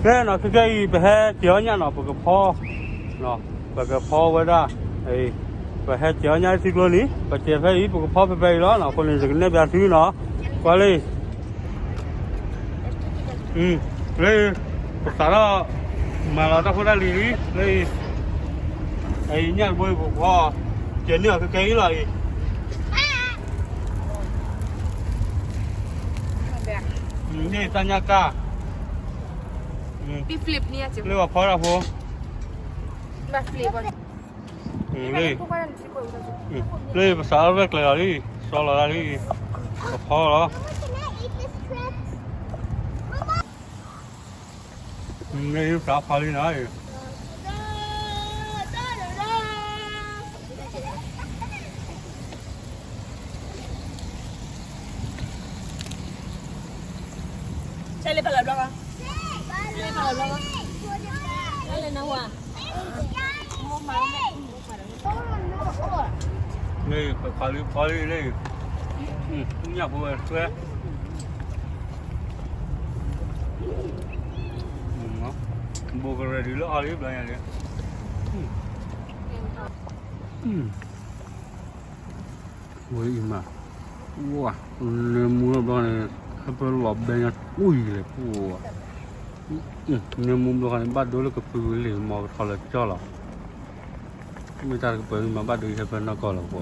ကဲနီၤ ခဲကဲအံၤ ပဟဲက့ၤအီၣ်ညၣ်နီၤ ပကဖီ, ပကဖီဝဲဒၣ်, ပဟဲက့ၤအီၣ်ညၣ်ထံကျိနံၤ ပက့ၤဖဲအံၤ ပကဖီဖဲဖဲအံၤလီၤနီၤ အဃိန့ၣ် ယကနဲၣ်ပၠးသုနီၤ, ကွၢ်လၢ လၢ ပသးထီၣ် မၤလီၤတၢ်ဖိတၢ်လံၤလံ လၢ အံၤညၣ်တဘိပကဖီ, ကဲန့ၢ်အီၤခဲကဲအံၤလီၤအံၤ, န့ၢ်တၢ်ညၣ်ကၢ်, လၢပဖီတၢ်ဖိ, လၢ လၢပသးထီၣ်ဖဲကျဲလီၤလံ, စီလီၤတၢ်လံ, ပဖီလီၤ. လၢပသးဖီလံနီၤ, လၢပသးဖီလံနီၤ, လၢပသးဖီလံလၢ, ညၣ်ဖိဝဲဆွဲ ဘိးကရၢၢ်ဒုးလၢအီၤလံဘျီညါလံ, ဝဲအံၤမး, ဝါ, န့ၣ်မူလီၤဘျီန့ၣ်, ဟဲပလီၤဘဲညါကွံာ်လဲၣ်ပှၤ, န့ၣ်မူဘျီန့ၣ် ဘၣ်ဒိလၢကပုာ်လံၤ မ့ၢ်ကထီၣ်လၢကၠီလီၤ, မ့ၢ်တၢ်တကပၤမး ဘၣ်ဒိဟဲဖဲနီၢ်ကီၢ်လီၤပှၤ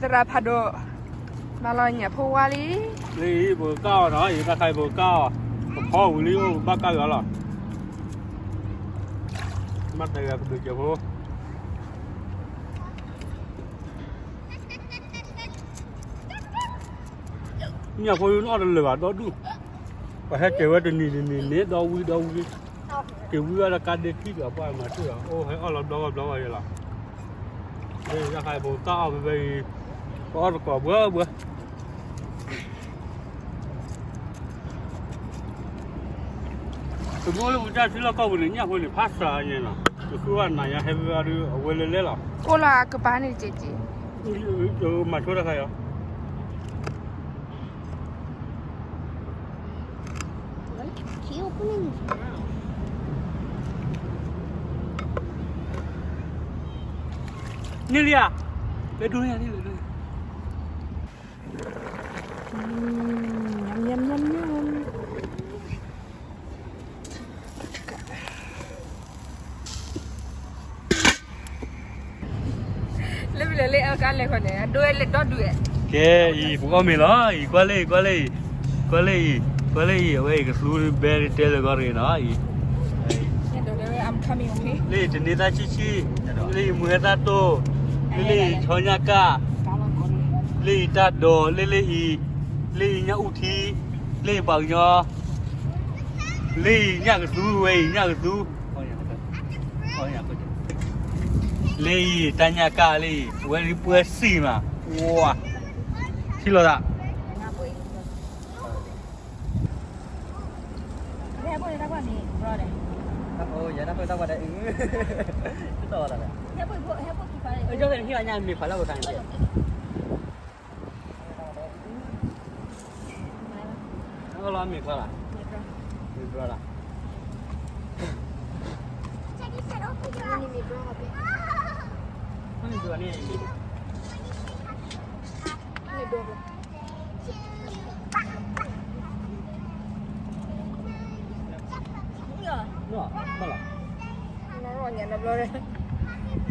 သရၣ်ဖးဒိၣ်, မၤလီၤညၣ်ဖိဝါလံ, လၢအံၤပကကၢ်အီၤနီၤ, အံၤတၢ်ခါအံၤပကကၢ်အီၤ, ပဖီဝံၤလံအိၣ်ပဘၣ်ကၢ်ဂၤလီၤ, ဘၣ်တဲဂၤကဘုးကဲဖိ ညၣ်ဖိအံၤနီၣ်တလၢာ်ဘၣ်ဒီဒူၣ်, ပှၤဟဲက့ၤဝဲတနံၤတနံၤန့ၣ် ဒီဝံဒီဝံ, က့ၤဝံဝဲလၢကါဒ့ခံဒီးပှၤမၤထူၣ်ဒီး အိၣ်ဟဲအီၣ်လီၤဘျီဂီၢ်ဘျီဂီၢ်ယဲလီၤ, လၢတၢ်ခါအံၤပကကၢ်အီၤဖဲဖဲအံၤ, ပအီၣ်သကိးဘှၢဘှၢ တဘိလၢပကစၢ်ထံလီၢ်ကီၢ်ပူၤန့ၣ် ညၣ်ဖိန့ၣ် ဖးစှၤညါနီၤ, တသူဝဲနၤညါဟဲဖဲဖဲဒုး အဝဲလဲၤလဲၤလီၤ, ကိၣ်လၢအကပၤန့ၣ်ကက့ၤ, မၤဆိတၢ်ခါအံၤ, န့ၢ်လံဧါ, လဲၤဒိယၤန့ၣ်လဲၤဒိယၤ လၢပလဲၤလၢအကါလဲၤဃီန့ၣ် အဒိလဲၤဒီဒူၣ်, ကဲအံၤ ပအီၣ်မ့ၤလီၤအံၤ, ကွၢ်လၢအံၤ ကွၢ်လၢအံၤ, ကွၢ်လၢအံၤ, ကွၢ်လၢအံၤ အဝဲအံၤကသူဘဲတဲလၢဂီၢ်တဂ့ၤနီၤအံၤ, လၢအံၤတန့ၢ်သၣ်ဆံၣ်ဆံၣ်, လၢအံၤမုၢ်ဟဲသၣ်တိၢ်, လၢလၢအံၤဆီညၣ်ကၢ်, လၢအံၤတၢ်ဒိး, လၢလၢအံၤ, လၢအံၤညၣ်အူထံ, လၢအံၤပှၤကညီ, လၢအံၤညၣ်ကသူ, ဝဲအံၤညၣ်ကသူ, လၢအံၤတၢ်ညၣ်ကၢ်လၢအံၤ, ဝဲဒၣ်ပှဲၤစံၣ်မး, ဝါ, ထံၣ်လိာ်သး လီၤမ့ၤခွါလီၤ, မ့ၤဘျီလီၤ, မ့ၤဘျီန့ၣ်, ဘၣ်လီၤ,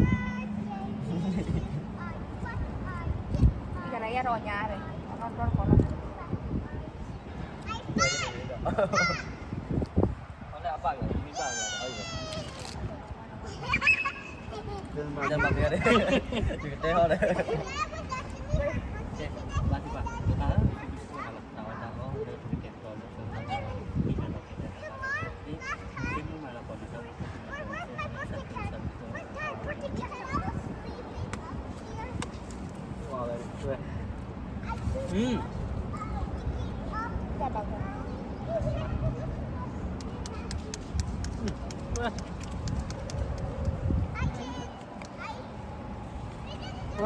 ညါဘျီ, ကနယါရညါရယ်, အနီၢ်တၢ်တကီလီၤ,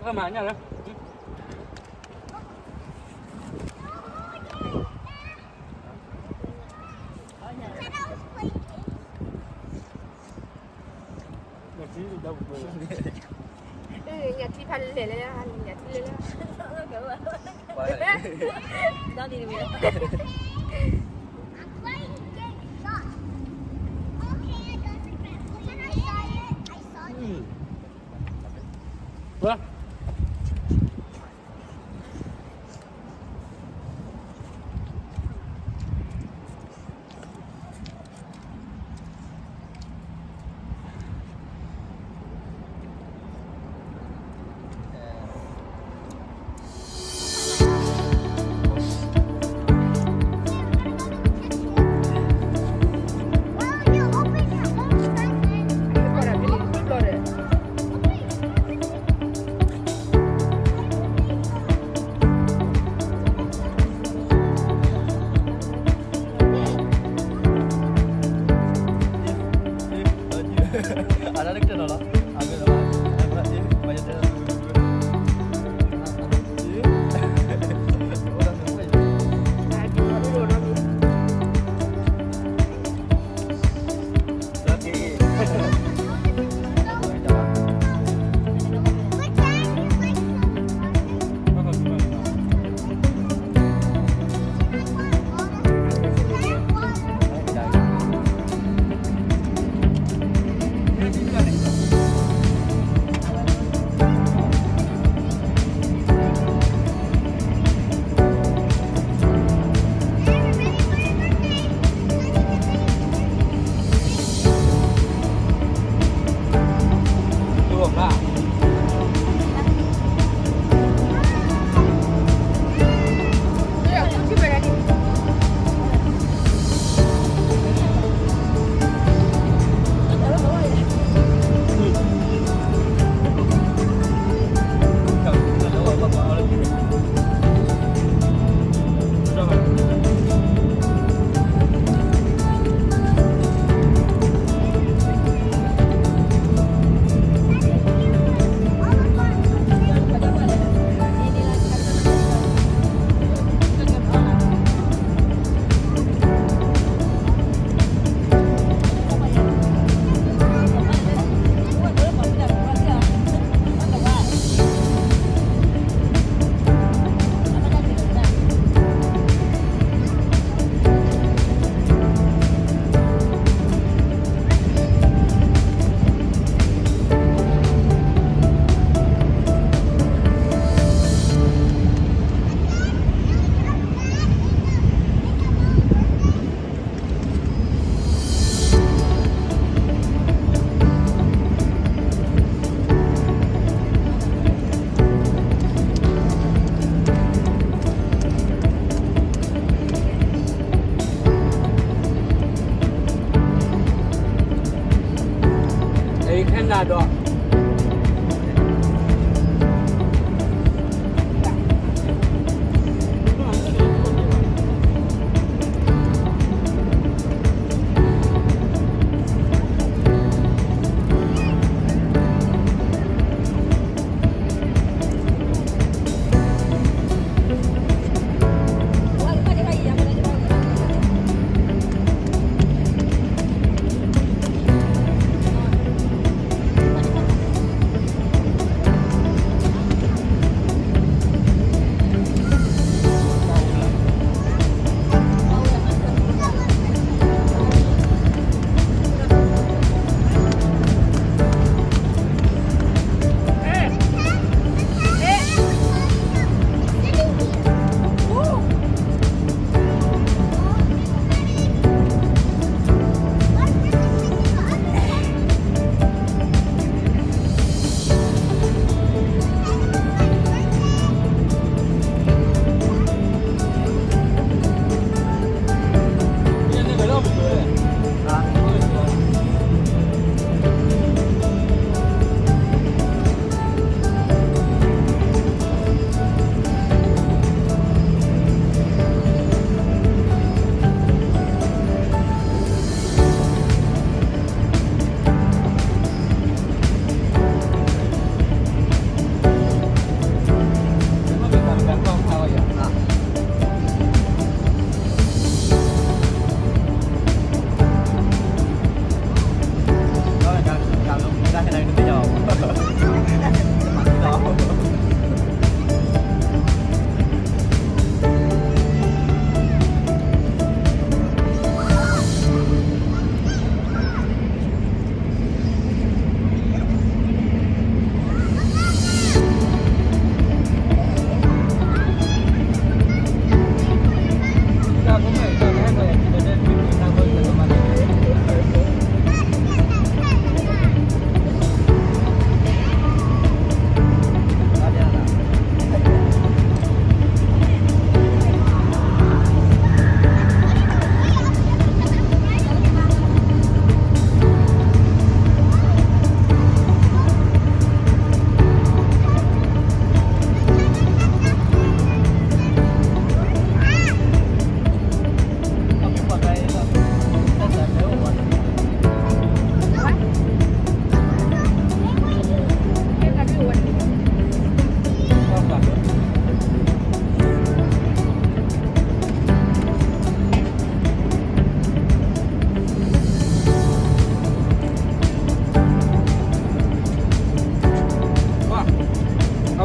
Ơ, mà nha lắm. Nhà thi đâu mà. Ừ, nhà thi phải lẹ lẹ, nhà thi lẹ lẹ. Đó đi đi. Ủa?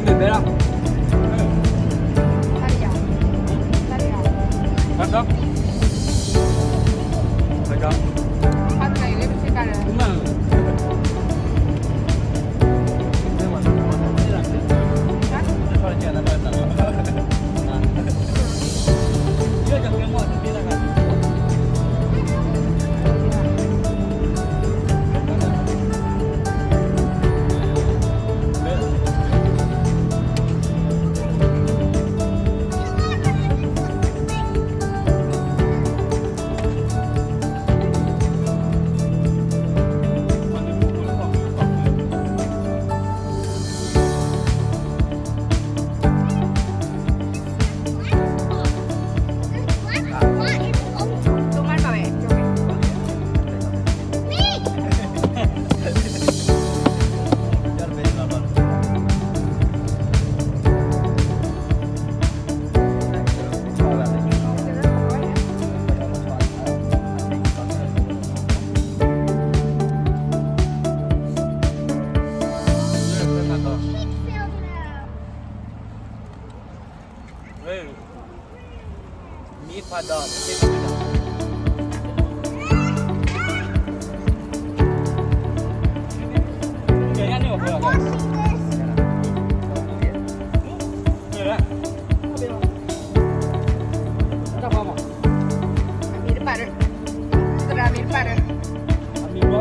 ဘဲလီၤ. တၢ်တယၤ, တၢ်တယၤ, တၢ်တယၤ, တၢ်ဘၣ်မ့ၢ်လၢ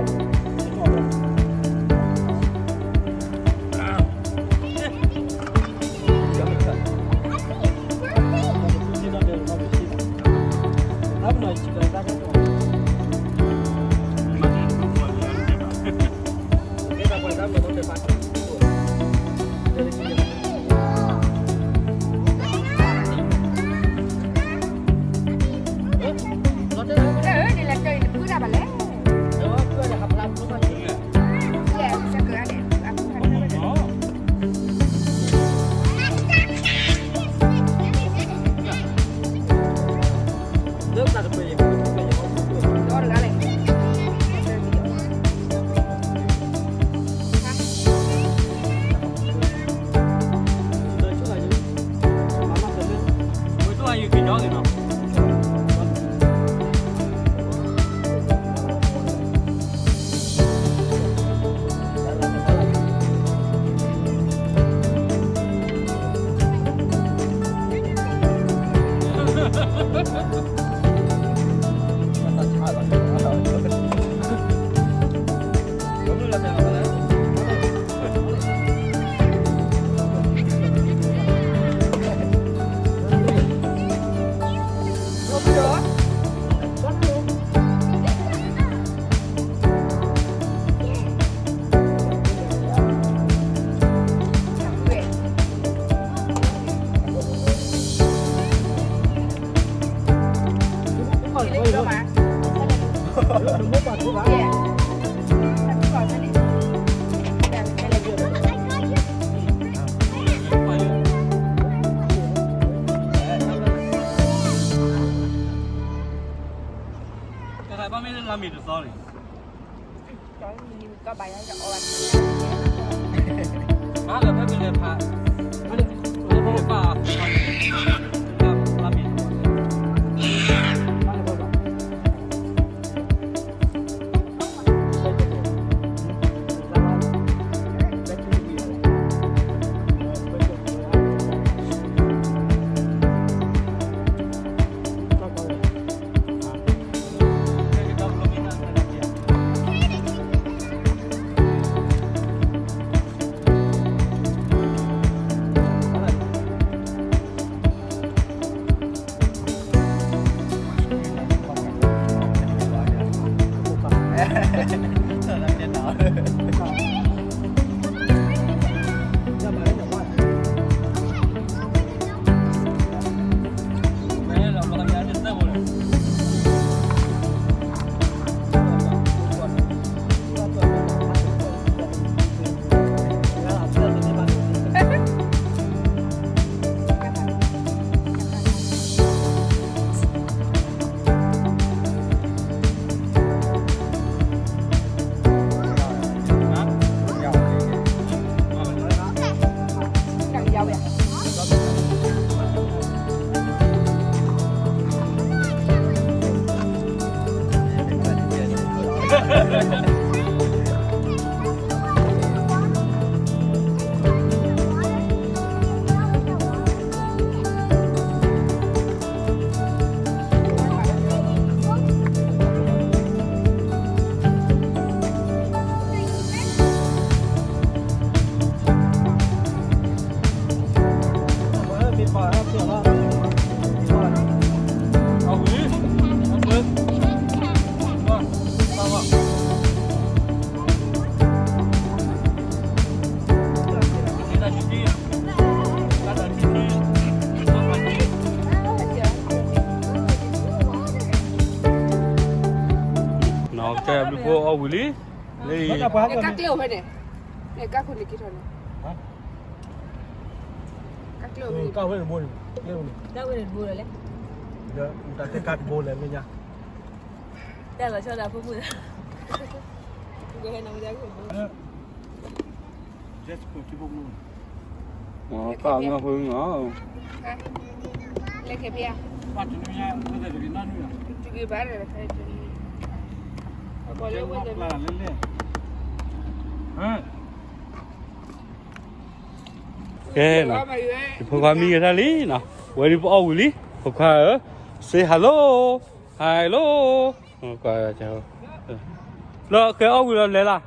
လါမ့ၤတသီန့ၣ် ကဘၣ်ယါအီၣ်ဘၣ် မၤလၢဖဲပလဲၤဖး ပလဲၤဖး လါမ့ၤ အီၣ်ဝံၤလံ, လၢအံၤ, ကါကျဲအိၣ်ဖဲန့ၣ်, ကါခိၣ်န့ၣ်က့ၤထီၣ်န့ၣ်, ကါကျဲအိၣ်ဖဲန့ၣ်, ကါဝဲန့ၣ်တဘိန့ၣ်, တၢ်တဲကါတဘိလဲၣ်မ့ၢ်ညါ, တၢ်လီၤဆီဒၣ်ဖိမုၣ်, ကဲနမူဒါခိၣ်ဘိ ကၢ်မီၢ်ဖိမီၢ်, လဲခဲဖဲ, ကဲနီၤ, ယဖိခွါမံယဲၢ်ထီၣ်လံနီၤ, ဝဲဒ်ပအီၣ်ဝံၤလံ, ဖိခွါဧၢ, say hello, hello, လၢကဲအီၣ်ဝံၤလီၤလဲၤလၢ်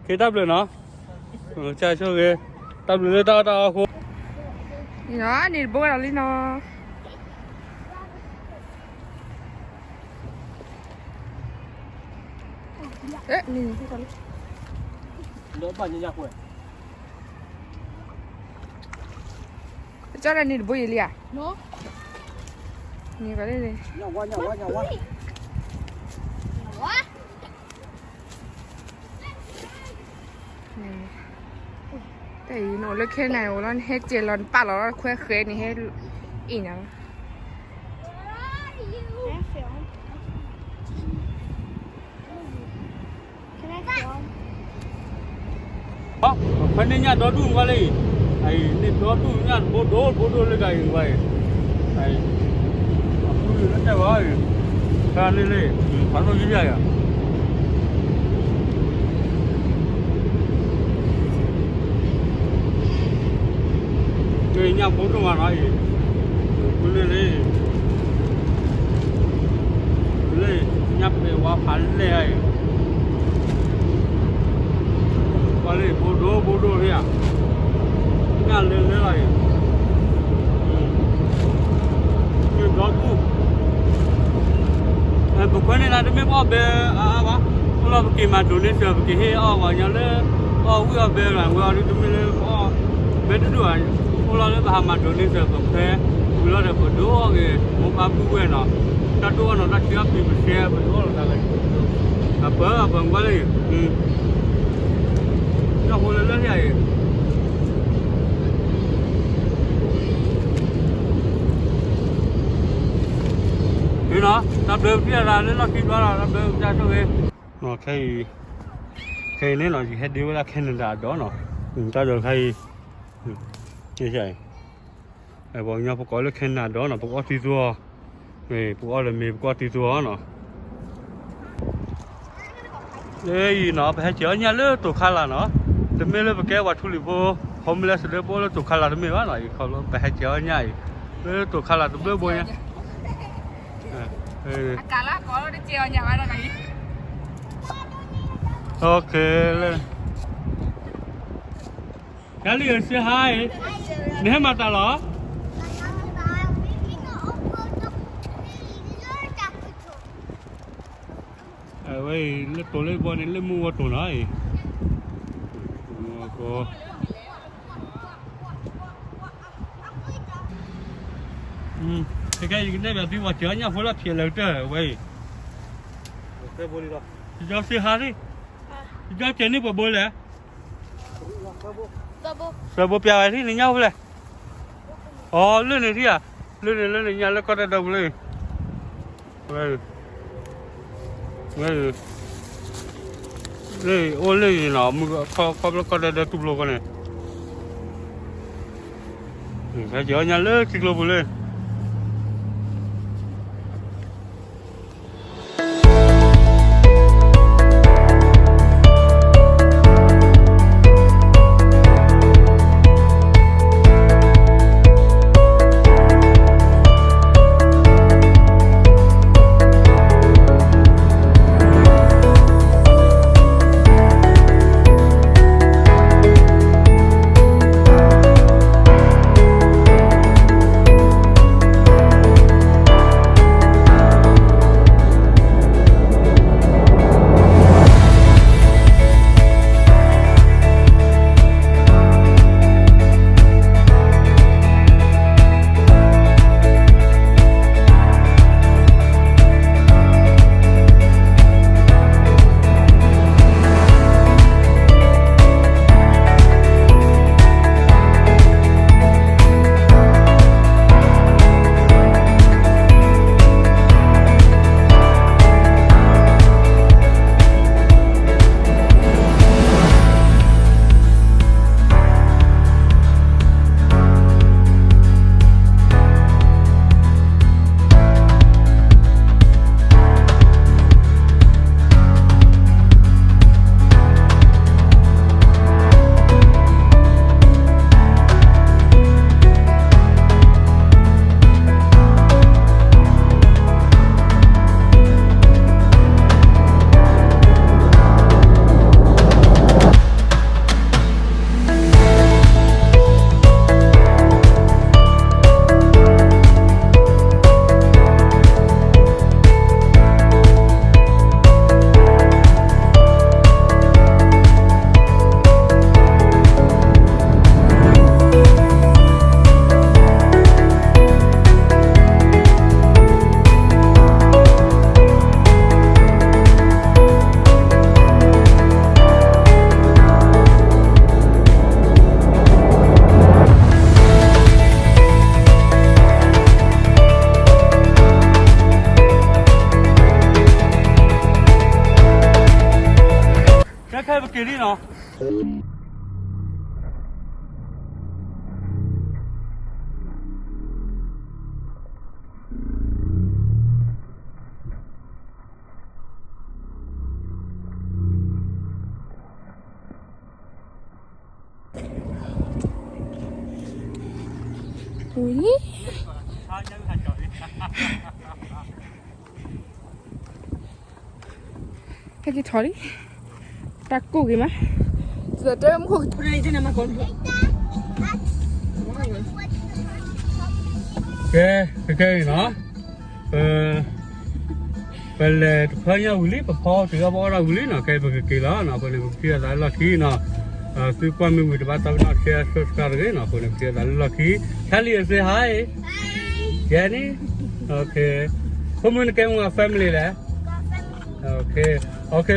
ကဲတၢ်ဘျုးနီၤ, ကဆိၣ်ဂ့ၤ, တၢ်ဘျုးလၢတၢ်အီၣ်တၢ်အီအဃိ, န့ၣ်တဘိဝဲဒီးလံနီၤ, လၢဘၣ်ညါညါကွဲး, ကၠီဒီးန့ၣ်တဘိယံၤလံဧါ, န့ၣ်ကလၢ, တၢ်အံၤနအိၣ်လၢခဲနၤအိၣ်လီၤ နဟဲကဲၤလီၤနပာ်လီၤလီၤခွဲဃဲန့ၣ်ဟဲ, အ့ၣ်ညါလီၤ ဖဲန့ၣ်ညၣ်ဒီဒူၣ်ဝဲလၢအံၤ, အံၤန့ၣ်ဒီဒူၣ်ညၣ်တဘိဒိၣ်တဘိဒိၣ်လၢတၢ်အံၤဝဲအံၤ, အံၤ, အဃုလၢတဲဝဲအံၤ, တၢ်န့ၣ်လၢ, ဖးဒိၣ်ယံၤယၤယၤ လၢညၣ်ဘိဒိၣ်မးနီၤအံၤ, လၢ, လၢ, ညၣ်ပဲဝါဖးလဲၢ်အံၤ, ပှၤလၢဘိဒိၣ်ဘိဒိၣ်လၢယၤ, ညၣ်လၢလၢလီၤအံၤ, ဒီဒူၣ် ပခွဲန့ၣ်ဒၣ်တမ့ၢ်ပအီၣ်ဘဲအါအါဘၣ်, အိၣ်လီၤပက့ၤမၤဒိးန့ၢ်စၢၤ ပက့ၤဟ့ၣ်အီၣ်ပှၤကညီလၢ, အီၣ်ဝံၣ်အီၣ်ဘဲလၢဝဲအီၤဒ်တမ့ၢ်လၢပအီၣ်, ဘဲတဒိၣ်ဧါ, အိၣ်လီၤလၢပဟးမၤဒိးန့ၢ်စၢၤပခွဲ, ဝံၤလီၤဒီးပဒိးအီၣ်ဂ့ၤ, မိၢ်ပၢ်ပုၢ်ဝဲၢ်နီၤ, တၢ်ဒိၣ်အီၣ်နီၤ တၢ်ဆံးအီၣ်ပံၤပစဲ ပဒိၣ်အီၣ်လီၤတၢ်လၢ, အပၢ်အပၢ်ကွၢ်လၢ, ညၣ်ဖိလၢလၢလၢအံၤ နီၤ, တၢ်ဘျုးပထံၣ်အသးလၢလီၢ်ခံဘျီလီၤ တၢ်ဘျုးတၢ်ဆိၣ်ဂ့ၤ, ခဲအံၤ, ခဲအံၤန့ၣ်နီၤ ယဟဲဒ့ဝဲဒၣ် Canada အဒီးနီၤ, တၢ်ဒီးခဲအံၤ, ပှၤကညီပကိးလၢ Canada ဒီးနီၤ ပကအီၣ်တံၤသီအီၤ, ပကအီၣ်လၢမ့ၤ ပကအီၣ်တံၤသီအီၤနီၤ လၢအံၤနီၤ ပဟဲက့ၤအီၣ်ညၣ်လၢတိာ်ခါလာ်နီၤ, တမ့ၢ်လၢပကဲပှၤထူလံၤဖိ homeless လၢပအိၣ်လၢတိာ်ခါလာ်တမ့ၢ်ဘၣ်နီၤ, အံၤခီဖျိပဟဲက့ၤအီၣ်ညၣ်အံၤ လၢတိာ်ခါလာ်တဘျုးဘိညါ, အကလၢကီးတက့ၤအီၣ်ညၣ်ဘၣ်တဂၤအံၤ, လၢ, ယလံဧၢ စ့ဟါအံၤ, နဟဲမၤတၢ်လီၤ အဝဲအံၤ လၢတိာ်လၢဘီန့ၣ် လၢမူဝဲတိာ်နီၤအံၤ, ခဲကဲ ယကနဲၣ်ပၠးသု ပှၤစၢၤအီၣ်ညၣ်ဖိလၢဖျဲးလၢကတၢၢ်ဝဲအံၤ, ယကၠီစ့ဟါသ့ၣ်, ယကၠီစဲးန့ၢ်ပှဲၤဘိလဲၣ်, သၢဘိပျးဝဲသ့ၣ် နညၣ်ဖိလဲၣ်, အီ လၢန့ၣ်ထံၣ်ဧါ, လၢန့ၣ် လၢန့ၣ်ညၣ်လၢကီၢ်တၢ်ဒိပူၤလၢ ဝဲ, ဝဲ, လၢအိၣ်လၢအံၤနီၤ မုၢ်ခီဖျိကီၢ်တၢ်ဒိတူၢ်ဖျိဃီန့ၣ်, ကၠီညါလၢထံကျိပူၤလၢ လံနီၤ. ဝံၤလံ, ဟဲက့ၤထီၣ်လံ, တၢ်ကိၢ်ဂ့ၤမး, တဲမူခိၣ်ကထီၣ်န့ၣ် တဲနၤမၤကီၢ်, ကဲ, ကဲကဲနီၤ, ပ ပလဲၤတဖျၢၣ်ညါဝံၤလံ, ပဖီတုၤအီၣ်ပအီၣ်ဒၣ်ဝံၤလံနီၤ, ခဲအံၤပကက့ၤလီၤနီၤ, အဃိန့ၣ် ပကထံၣ်လိာ်သးလၢလီၢ်ခံနီၤ, သုကွၢ်မ့ၢ်ဝံၤတဘၣ်သးပ့ၤနီၣ် share subscribe တဂ့ၤနီၤ, အဃိန့ၣ် ပထံၣ်လိာ်သးလၢလီၢ်ခံ, Charlie say hi, Jenny, OK, ဖိမုၣ်နကဲမုၢ် family လဲၣ်, OK, OK,